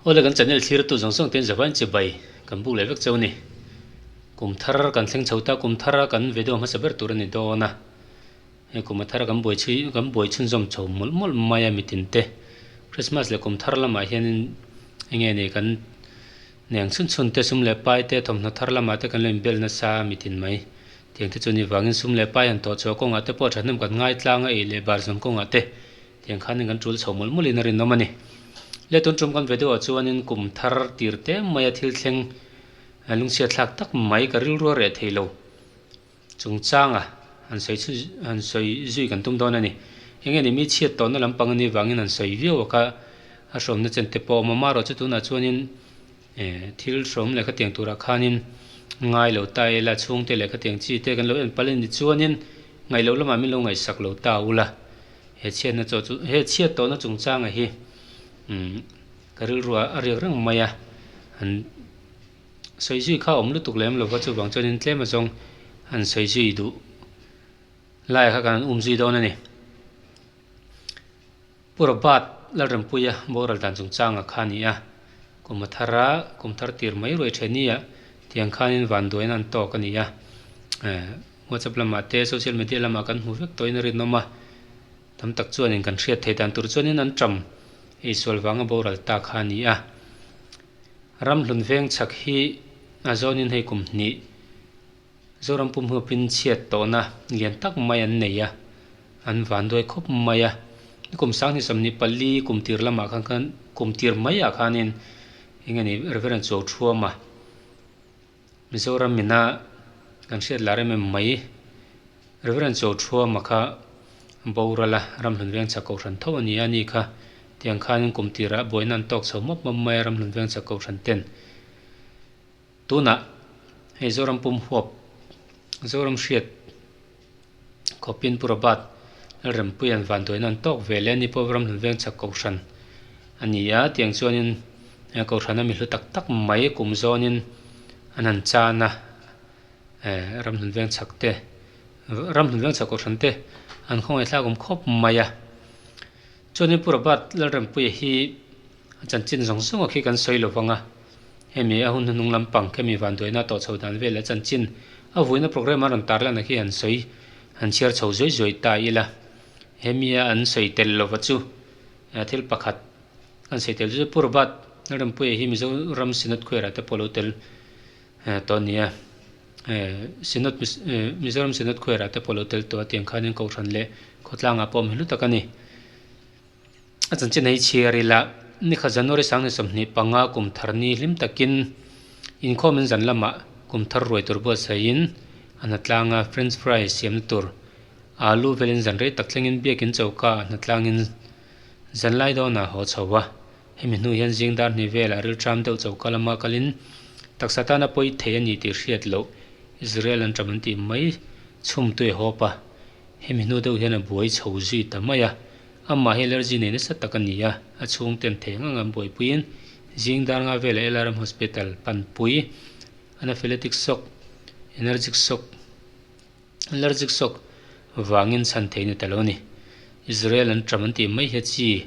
Awle kan channel thlirtu zawng zawng ten zavain chibai kan buk leh vek cheu ni. Kum thar kan thleng chho ta kum thara kan video hmasa ber tur a ni dawn a. Hei kum a thara kan buai chhui kan buai chhunzawm chho mawlh mawlh mai a mitin te. Christmas leh kum thar lamah hianin enge ni kan neng chhun chhun te sum leh pai te thawmhnaw thar lamah te kan lo inbel nasa a mitin mai. Tiang te chu ni vangin sum leh pai han tawh chhuah kawngah te pawh thahnem kan ngai tlang a ei leh bar zawn kawngah te Tiang khanin kan tul chho mawlh mawlhin a rinawm a ni. Le tun tum kan video ah chuanin kum thar tir te maia thil thleng lungchhiat thlak tak mai ka rilru a reh thei lo chungchanga han sawi chhu han sawi zui kan tum dawn a ni. Enge ni mi chhiat tawhna lampang a nih vangin han sawi viau a kha a hrawmna chen te pawh a awm a, marawh chu tunah chuanin thil hrawm lehkha tiang turah khanin ngai lo ta ila chhungte lehkha tiang chi te kan lo en palh a ni chuanin ngaih loh lamah min lo ngaihsak lo ta ula. He chhiatna chaw chu he chhiat tawhna chungchanga hi umm ka rilru a riak reng mai a, an sawi zui kha a awm lutuk lem lova chuvang chuanin tlem azawng an sawi zui duh lai kha kan um zui dawn a ni. Pu Robert Lalrempuia boral dan chungchanga kha a ni a, kum a thar a, kum thar tir mai ruai then i ah tiang khanin vanduaina an tawk a ni a, eh. WhatsApp lamah te social media lamah kan hmu vek tawhin a rinawm a, tam tak chuanin kan hriat theih dan tur chuanin an ṭam eisual vanga boral ta kha a ni a. Ramhlun veng chhak hi a zawnin hei kum hnih Zoram pum hnuapin chhiat tawhna lian tak mai an nei a, an vanduai khawp mai a. Kum 2024 kum tir lamah khan khan kum tir maiah khanin eng nge ni Reverend Chuauṭhuama, Mizoram ina kan hriat lar em em mai Reverend Chawthuama kha boral a, Ramhlun Vengchhak Kohhran tho a ni a, ani kha tiang khanin kum tirah buaina an tawk chho mawp mawp mai a Ramhlun Vengchhak Kohhran ten. Tunah hei Zoram pum huap Zoram hriat khawpin Pu Robert Lalrempuia'n vanduaina an tawk ve leh a ni pawh Ramhlun Vengchhak Kohhran a ni a, tiang chuanin Kohhrana mi hlu tak tak mai kum zawnin an han chan a, Ramhlun Vengchhak te Ramhlun Vengchhak Kohhran te an khawngaihthlak awm khawp mai a. Chuanin Pu Robert Lalrempuia hi a chanchin zawng zawng a khi kan sawi lo vang a, hemi a hun hnuhnung lampang khemi vanduaina tawh chho dan vel leh chanchin a vuina programme a rawn tarlan a khi han sawi han chhiar chho zuai zuai ta ila. Hemi a an sawi tel lova chu thil pakhat an sawi tel chu Pu Robert Lalrempuia hi Mizoram Synod Choir ah te pawh a lo tel tawh a ni a, Synod Mizoram Synod Choir ah te pawh a lo tel tawh a tiang khanin Kohhran leh khawtlangah pawh awm hlu tak a ni. A chanchin hi chhiar ila, nikhat January 2025 kum thar ni hlim takin inkhawmin zan lamah kum thar ruai tur buatsaihin a hnatlanga French fry siamna tur alu velin zan rei tak thlengin biakin choka a hnatlangin zan lai dawnah haw chho a. Hemi hnu hian zing dar hnih velah rilṭam deuh choka lama kalin taksa tana pawi thei a ni tih hriat loh Israel an ṭam an tih mai chhum tui a hawp a. Hemi hnu deuh hian a buai chho zui ta mai a. Amah hi allergy nei nasa tak a ni a, a chhungten thei ang ang an buaipuiin zing dar nga velah LRM Hospital panpui anaphylactic shock, energic shock, allergic shock vangin chhan thei ni ta lo a ni. Israel an ṭam an tih mai hi a chi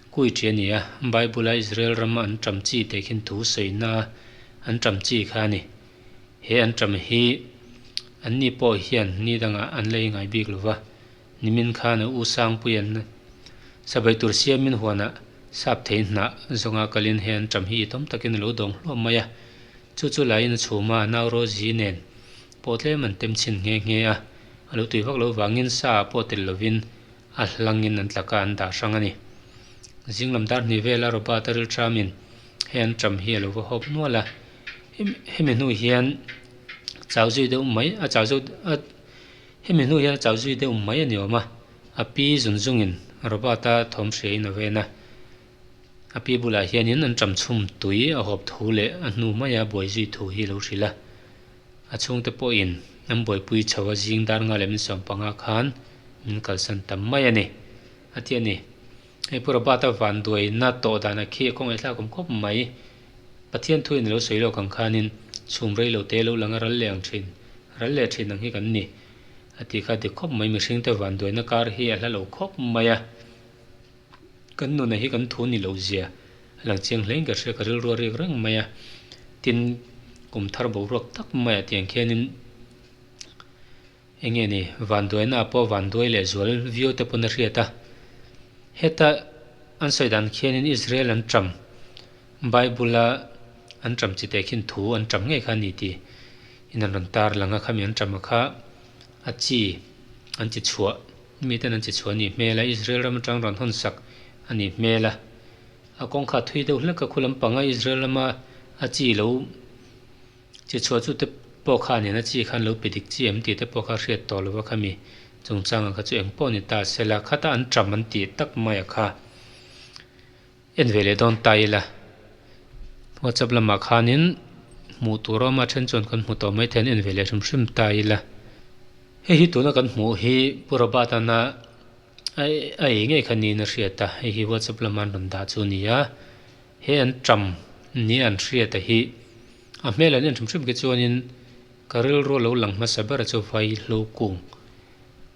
kui ṭi a ni a, Bible-a Israel rama an ṭam chi teh khin thu sawina an ṭam chi kha a ni. He an ṭam hi anni pawh hian ni dangah an la ingai bik lo va. Nimin khan a u Sangpuia'n sabai tur siamin huanah sap thei hnah zawnga kalin he an ṭam hi i tam takin a lo dawng hluam mai a. Chu chu laiin a chhum a, nau Rosie nen pawh tlem an tem chhin nghe nghe a. A lo tui vak loh vangin sa ah pawh tel lovin a hlangin an tlaka an dah hrang a ni. Zing lam dar hnih vela Robert-a rilṭamin he an ṭam hi a lo va hawp nual a. Hemi hnu hian chau zui deuh mai a chau zui a. Hemi hnu hian a chau zui deuh mai a ni awm a, a pi zun zungin Robert-a thawm hriain a ven a. A pi bulah hianin an ṭam chhum tui a hawp thu leh a hnu maia buai zui thu hi a lo hrilh a. A chhungte pawhin an buaipui chho a zing dar nga leh min 15 khan min kalsan tam mai a ni, a ti a ni. Hei Pu Robert-a vanduaina tawh dan a khi a kawngaihthlak awm khawp mai. Pathian thuin a lo sawi lawk ang khanin chhum rei lo te lo lang a ral leh ang thin, ral leh thin ang hi kan ni. A ti kha dik khawp mai, mihringte vanduaina kar hi a hla lo khawp mai a. Kan nuna hi kan thu ni lo zia lang chiang hlein ka hria, ka rilru a riak reng mai a. Tin, kum thar boruak tak maiah tiang khianin eng nge ni, vanduaina ah pawh vanduai leh zual viau te pawn a hriat a. Heta an sawi dan khianin Israel an ṭam, Bible-a an ṭam chi teh khin thu an ṭam ngei kha a ni tih in an rawn tar lang a, khami an ṭam a kha a chi an chi chhuah, miten an chi chhuah a nih hmel a, Israel ram aṭang rawn hawn sak a nih hmel a. A kawngkhar thui deuh hlek a khu lampanga Israel lama a chi lo chi chhuah chu te pawh kha nen a chi khan lo pe dik chi em tih te pawh kha hriat tawh lo va khami chungchangah kha chu eng pawh ni ta se la khata an ṭam an tih tak mai a kha en ve leh dawn ta ila WhatsApp lamah khanin hmuh tur a awm a then chuan kan hmu tawh mai thei an en ve leh hrim hrim ta ila hei hi tuna kan hmuh hi Pu Robert-ana A ei ngei kha niin a hriat a, hei hi WhatsApp lama an rawn dah chu a ni a, he an ṭam ni an hriat a hi a hmel an en hrim hrim khi chuanin ka rilru a lo lang hmasa ber a chu vaihlo kung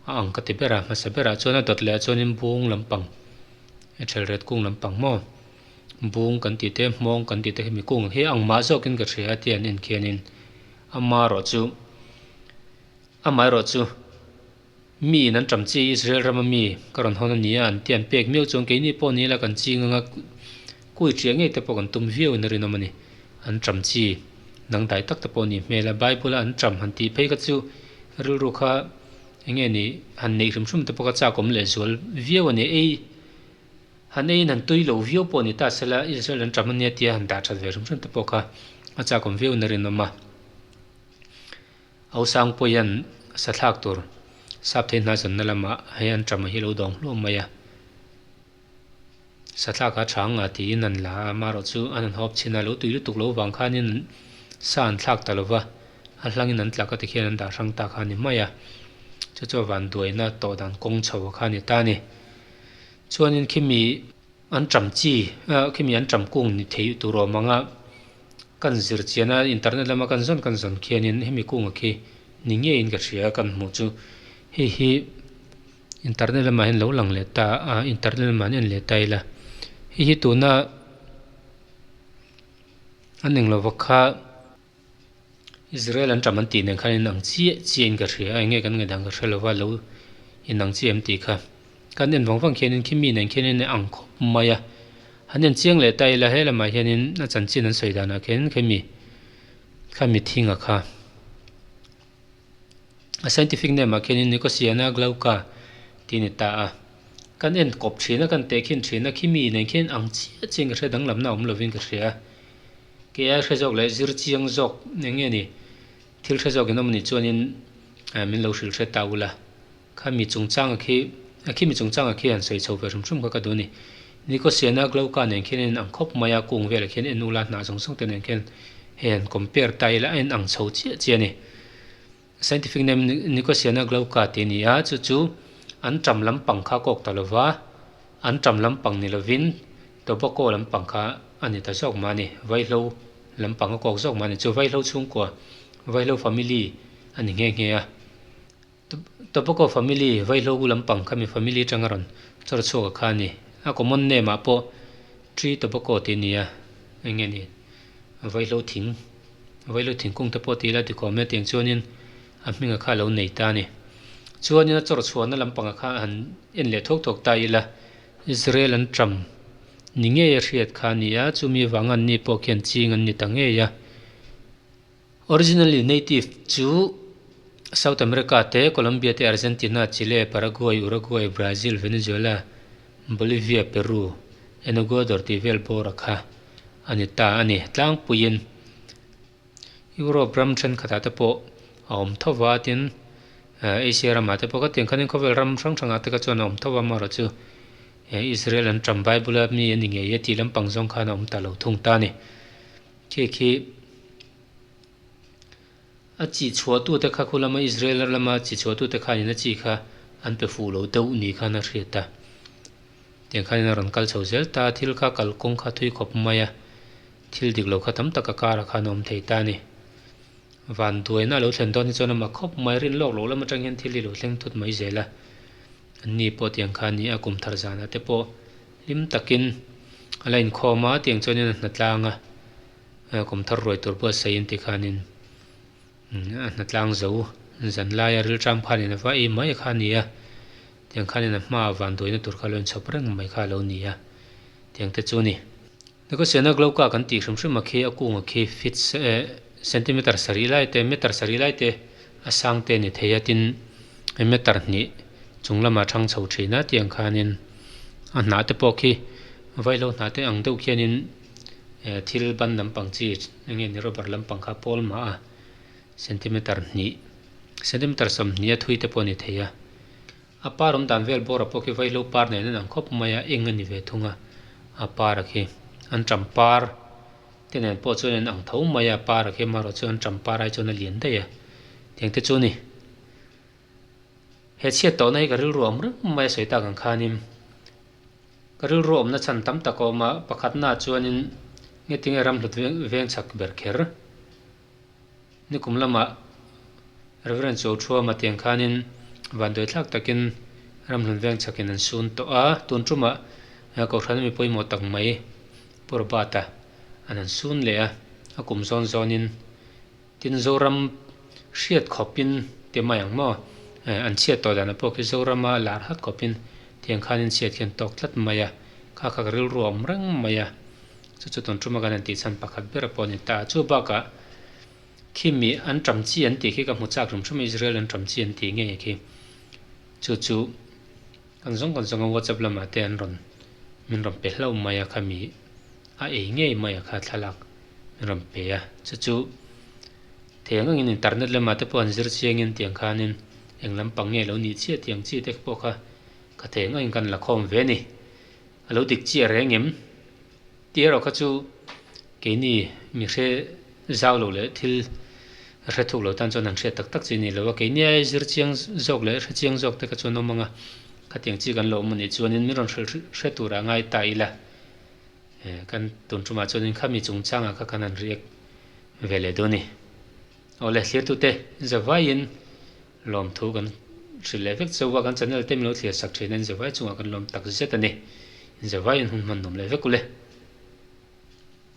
a ang ka ti ber a, hmasa berah chuan a dawt leh ah chuanin bung lampang ṭhelret kung lampang maw bung kan tih te hmawng kan tih te khi mi kung hi ang mah zawkin ka hria a tia an en khianin amaherawh chu amaherawh chu. Mi in an ṭam chi Israel rama mi ka rawn hawn a ni a, an ti an pek miau chuan keini pawh ni ila kan ching anga kui ṭiah ngei te pawh kan tum viau in a rinawm a ni. An ṭam chi dangdai tak te pawh a nih hmel a, Bible a an ṭam han tih phei kha chu rilru kha eng nge ni han neih hrim hrim te pawh kha chak awm leh zual viau a ni. Ei han eiin han tui lo viau pawh a ni ta sela Israel an ṭam a nia tia han dah ṭhat ve hrim hrim te pawh kha a chak awm viau in a rinawm a. Ausangpuia'n sathlak tur sap thei hna zawnna lamah hei an ṭam hi lo dawng hluam mai a. Sathlak a ṭha ang a tiin an la a, amaherawh chu an han hawp chhin a, lo tui lutuk lo vang khanin sa an thlak ta lo va, a hlangin an tlak a tikhian an dah hrang ta kha a ni mai a. Chu chu a vanduaina tawh dan kawng chho kha a ni ta a ni. Chuanin khimi An ṭam chi, khimi an ṭam kung ni thei tur awm ang a, kan zir chian a, internet lama kan zawn kan zawn khianin hemi kunga khi ni ngeiin ka hria a kan hmuh chu hei hi internet lamah hian lo lang leh ta a, internet lamah an en leh ta ila hei hi tuna an englova kha. Israel an ṭam an tih nen khan inang chiah chiahin ka hria a, enge kan ngaidang ka hre lova lo inang chiah em tih kha. Kan en vang vang khianin khi mi nen khianin a ang khawp mai a, han en chiang leh ta ila he lamah hianin a chanchin an sawi danah khian khemi kha mithinga kha a scientific name ah khianin Nicotiana glauca tih a ni ta a, kan en kawp thin a kan tehkhin thin a khi mi nen khian ang chiah chiahin ka hria danglamna awm lovin ka hria. Kei ai hre zawk leh zir chiang zawk eng nge ni? Thil hre zawk in awm anih chuanin min lo hrilh hre ta ula. Kha mi chungchanga khi, a khi mi chungchanga khi han sawi chho ve hrim hrim kha ka duh a ni. Nicosiana Glauca nen khian en ang khawp mai a, kung velah khian en ula hnah zawng zawng te nen khian hei han compare ta ila a en ang chho chiah chiah a ni. Scientific name Nicotiana glauca tih a ni a, chu chu an ṭam lampang kha kawk ta lova, an ṭam lampang ni lovin tobacco lampang kha a ni ta zawk mah a ni, vaihlo lampang a kawk zawk mah a ni, chu vaihlo chhungkua, vaihlo family a ni nghe nghe a. Tobacco family, vaihlo lampang kha mi family atanga rawn chawr chhuak a kha a ni. A common name ah pawh tree tobacco tih a ni a, eng nge ni vaihlo thing. Vailo thingkung te pawh ti ila tikawm e tiang chuanin a hminga kha a lo nei ta a ni. Chuanin a chawrh chhuahna lampanga kha han en leh thuak thuak ta ila, Israel an ṭam ni ngei a hriat kha a ni a, chumi vanga an ni pawh khian ching an ni ta ngei a. Originally native chu South America te, Colombia te, Argentina, Chile, Paraguay, Uruguay, Brazil, Venezuela, Bolivia, Peru, Enuguador tih vel bawra kha a ni ta a ni. Tlangpuiin Europe ram thenkhatah te pawh a awm tho va, tin Asia ramah te pawh ka tiang khanin khawvel ram hrang hrangah te kha chuan a awm tho va, amaherawh chu Israel an ṭam Bible a mi a ni ngei e tih lampang zawng khan a awm ta lo thung ta a ni. Khi khi a chi chhuahtute kha khu lama Israel lama chi chhuahtute khanin a chi kha an pe fuh lo deuh ni khan a hriat a. Tiang khanin a rawn kal chho zel ta a, thil kha kalkawng kha thui khawp mai a, thil dik lo kha tam tak a karah khan a awm thei ta a ni. Van duaina a lo thlen dawn hi chuan amah khawp mai, rin lawk loh lam atang hian thil hi lo thleng thut mai zel a. An ni pawh tiang kha a ni a, kum thar zanah te pawh hlim takin A la inkhawm a, tiang chuanin a hnatlang a, kum thar ruai tur buatsaih in tikhanin a hnatlang zo zan laia rilṭam khanin a va ei mai kha a ni a, tiang khanin a hmaah vanduaina tur kha a lo inchhawp reng mai kha a lo ni a, tiang te chu a ni. Nicotiana glauca kan tih hrim hrim a khi a kunga khi feet centimeter sarih lai te meter sarih lai te a sang te a ni thei a tin meter hnih chung lamah thang chho thin a tiang khanin a hnah te pawh khi vaihlo hnah te ang deuh khianin thil ban lampang chi eng nge ni rubber lampang kha pawl mah a centimeter hnih centimeter sawmhnih a thui te pawh a ni thei a. A par awm dan vel bawra pawh khi vaihlo par nen an ang khawp mai a, eng a ni ve thung a, a par a khi an ṭam par te nen pawh chuan an ang tho mai a, a par a khi amaherawh chu an ṭam par ai chuan a lian daih a, tiang te chu a ni. He chhiat tawhna hi ka rilru awm reng mai a sawi tak ang khanin ka rilru awmna chhan tam tak a awm a, pakhatnaah chuanin nge tinge ram hlut veng chak ber kher. Nikum lamah Rev. Chawlthuama tiang khanin vanduaithlak takin Ramhlun veng chhakin an sun tawh a, tun tumah Kohhran mi pawimawh tak mai Pu Robert-a an han sun leh a, a kum zawn zawnin tin Zoram hriat khawpin ti mai ang maw an chhiat tawh danah pawh khi Zorama lar hat khawpin tiang khanin chhiat hian tawk tlat mai a, kha kha ka rilru a awm reng mai a. Chu chu tun ṭuma kan han tih chhan pakhat ber pawh a ni ta. Chu bakah khi mi an ṭam chi an tih khi ka hmu chak hrim hrim a, Israel an ṭam chi an tih ngei khi. Chu chu kan zawng kan zawng a WhatsApp lamah te an rawn min rawn pe hlauh mai a kha mi a ei ngei mai a kha thlalak min rawn pe a. Chu chu thei ang angin internet lamah te pawh an zir chiangin tiang khanin eng lampang nge lo nih chiah tih ang chi te pawh kha ka thei ang angin kan la khawm ve a ni. A lo dik chiah reng em? Tih erawh kha chu keini mi hre zau lo leh thil hre thuk lo tan chuan an hriat tak tak chi a ni lo a, keini ai zir chiang zawk leh hre chiang zawk te kha chuan awm ang a, khatiang chi kan lo awm a nih chuanin min rawn hrilh hre turah ngai ta ila kan tun tumah chuanin khami chungchangah kha kan han riak ve leh dawn a ni. Awle thlirtute zavaiin Lawmthu kan hrilh leh vek chauh a, kan channel te min lo thlir sak thin a, inzavai chungah kan lawm tak zet a ni. Inzavaiin hun hman nawm leh vek ule.